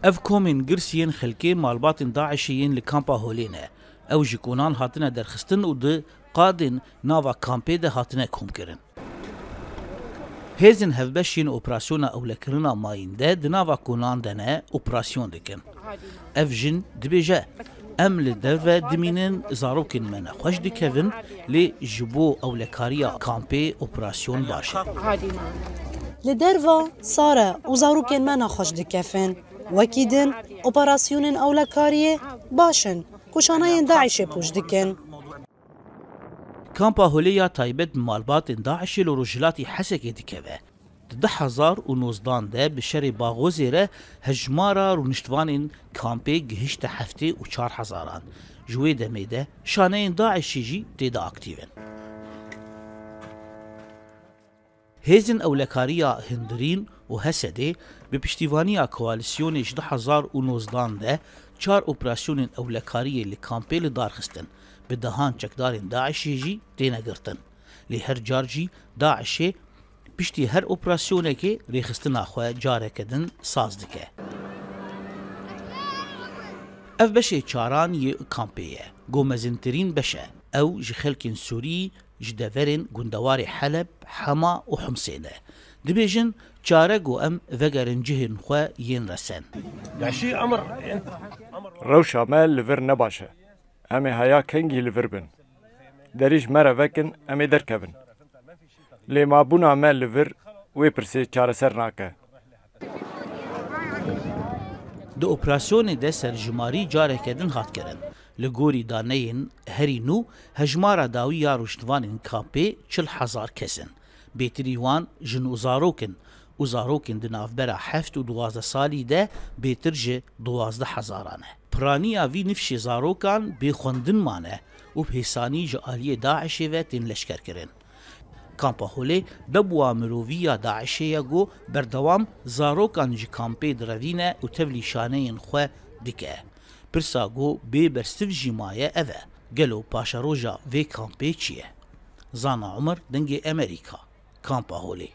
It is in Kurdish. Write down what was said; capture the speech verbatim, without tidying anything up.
Ev komên girs yên xelkê malbatên DAIŞê yên li kampa Holê ne. Ew ji konan hatine derxistin û di qadên nava kampê de hatine komkirin. Hêzên hevbeş yên operasyona ewlekirina mayînde di nava konan de ne, operasyon dikin. Ev jin dibêje, em li derve dimînin, zarokên me nexweş dikevin, lê ji bo ewlekariya kampê operasyon baş e. Li derva sar e û zarokên me nexweş dikevin. Wekî din, operasyonên ewlekariyê baş in, ku şaneyên DAIŞê pûç dikin. Kampa Holê ya taybet bi malbatên DAIŞê li rojhilatî Hesekê dikeve. Di du hezar û nozdan de bi şerê Baxozê re hejmara rûniştvanên kampê gihişte heftê û çar hezaran. Ji wê demê de şaneyên DAIŞê jî tê de aktîv in. Hêzên ewlekariya Hindirîn û Hesedê bi piştîvaniya koalîsyonê ji du hezar û nozdan de çar operasyonên ewlekariyê li kampê li dar xistin. Bi dehan çekdarên DAIŞê jî têne girtin. Lê her car jî DAIŞê piştî her operasyonekê rêxistina xwe careke din saz dike. Ev beşê çaran yê kampê ye. Ku mezintirîn beş e. Ew ji xelkên Sûrî, ji deverên gundewarê Heleb, Hema û Humsê ne. Dibêjin, çare ku em vegerin cihên xwe yên resen. Rewşa me li vir ne baş e. Em ê heya kengî li vir bin. Derî ji me re vekin, em ê derkevin. Lê mabûna me li vir wê pirsê çareser nake. Di operasyonê de serjimarî careke din hat kirin. Li gorî daneyên herî nû, hejmara dawî ya rûştvanên kampê çil hezar kes in. Bêtirî wan jin û zarok in û zarokên di navbera heft û duwazdeh salî de bêtir ji duwazdeh hezaran e. Piraniya vî nifşê zarokan bê xwendin mane û bi hêsanî ji aliyê DAIŞê ve tên leşkerkirin. Kampa Holê debûa mirovî ya DAIŞê ye ku berdewam zarokan ji kampê direvîne û tevlî şaneyên xwe dike. Pirsa ku bê bersiv jî maye ev e, gelo paşeroja vê kampê çi ye? Zana Umer, Dengê Emerîka, Kampa Holê.